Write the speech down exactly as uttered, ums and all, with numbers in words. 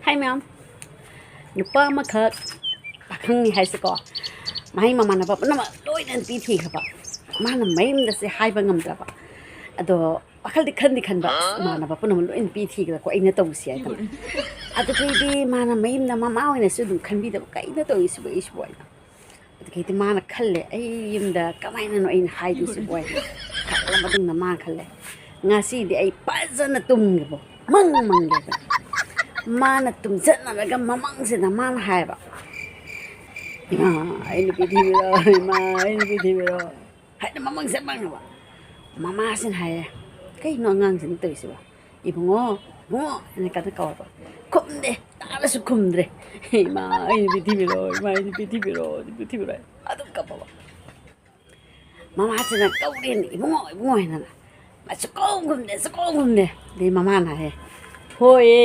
ꯍꯥꯏ ꯃꯌꯥꯝ, ꯅꯨꯄꯥ ꯑꯃꯈꯛ, ꯄꯥꯈꯪꯅꯤ ꯍꯥꯏꯁꯤꯀꯣ, ꯃꯍꯩ ꯃꯃꯥꯟꯅꯕ ꯄꯨꯝꯅꯃꯛ ꯂꯣꯏꯅ ꯅꯨꯄꯤ ꯊꯤꯈ꯭ꯔꯕ꯫ ꯃꯥꯅ ꯃꯌꯨꯝꯗꯁꯦ ꯍꯥꯏꯕ ꯉꯝꯗ꯭ꯔꯕ꯫ ꯑꯗꯣ ꯋꯥꯈꯜꯗꯤ ꯈꯟꯗꯤ ꯈꯟꯕ, "ꯑꯁ, ꯏꯃꯥꯟꯅꯕ ꯄꯨꯝꯅꯃꯛ ꯂꯣꯏꯅ ꯅꯨꯄꯤ ꯊꯤꯈ꯭ꯔꯦꯀꯣ, ꯑꯩꯅ ꯇꯧꯁꯤ" ꯍꯥꯏꯅ꯫ ꯑꯗꯨꯗꯩꯗꯤ ꯃꯥꯅ ꯃꯌꯨꯝꯗ ꯃꯃꯥ ꯑꯣꯏꯅꯁꯨ ꯑꯗꯨꯝ ꯈꯟꯕꯤꯗꯕ, "ꯀꯩꯅꯣ ꯇꯧꯔꯤꯁꯤꯕꯨ ꯑꯩꯁꯤꯕꯨ?" ꯍꯥꯏꯅ꯫ ꯑꯗꯨꯗꯒꯤꯗꯤ ꯃꯥꯅ ꯈꯜꯂꯦ, "ꯑꯩ ꯌꯨꯝꯗ ꯀꯃꯥꯏꯅꯅꯣ ꯑꯩꯅ ꯍꯥꯏꯗꯣꯏꯁꯤꯕꯨ?" ꯍꯥꯏꯅ ꯈꯜꯂ ꯃꯇꯨꯡꯗ ꯃꯥꯅ ꯈꯜꯂꯦ, "ꯉꯁꯤꯗꯤ ꯑꯩ ꯐꯖꯅ ꯇꯨꯝꯒꯦꯕꯣ, ꯃꯪ ꯃꯪꯒꯦꯕ꯫" ꯃꯥꯅ ꯇꯨꯝꯁꯤꯟꯅꯔꯒ ꯃꯃꯪꯁꯤꯗ ꯃꯥꯅ ꯍꯥꯏꯕ, "ꯏꯃꯥ, ꯑꯩ ꯅꯨꯄꯤ ꯊꯤꯕꯤꯔꯣ, ꯏꯃꯥ, ꯑꯩ ꯅꯨꯄꯤ ꯊꯤꯕꯤꯔꯣ" ꯍꯥꯏꯅ ꯃꯃꯪꯁꯦ ꯃꯪꯉꯕ꯫ ꯃꯃꯥꯁꯤꯅ ꯍꯥꯏꯌꯦ, "ꯀꯩꯅꯣ ꯑꯉꯥꯡꯁꯤꯅ ꯇꯧꯔꯤꯁꯤꯕꯣ? ꯏꯕꯨꯡꯉꯣ, ꯏꯕꯨꯡꯉꯣ" ꯍꯥꯏꯅ ꯀꯟꯅ ꯀꯧꯔꯕ꯫ ꯈꯨꯝꯗꯦ, ꯇꯥꯔꯁꯨ ꯈꯨꯝꯗ꯭ꯔꯦ꯫ "ꯏꯃꯥ, ꯑꯩ ꯅꯨꯄꯤ ꯊꯤꯕꯤꯔꯣ, ꯏꯃꯥ, ꯑꯩ ꯅꯨꯄꯤ ꯊꯤꯕꯤꯔꯣ, ꯅꯨꯄꯤ ꯊꯤꯕꯤꯔꯣ" ꯍꯥꯏꯅ ꯑꯗꯨꯝ ꯀꯞꯄꯕ꯫ ꯃꯃꯥꯁꯤꯅ ꯀꯧꯔꯦꯅ, "ꯏꯕꯨꯡꯉꯣ, ꯏꯕꯨꯡꯉꯣ" ꯍꯥꯏꯅ꯫ ꯃꯥ ꯁꯨꯛꯈꯨꯝ ꯈꯨꯝꯗꯦ, ꯁꯨꯛꯈꯨꯝ ꯈꯨꯝꯗꯦ꯫ ꯑꯗꯩ ꯃꯃꯥꯅ ꯍꯥꯏꯌꯦ, "ꯍꯣꯏꯌꯦ,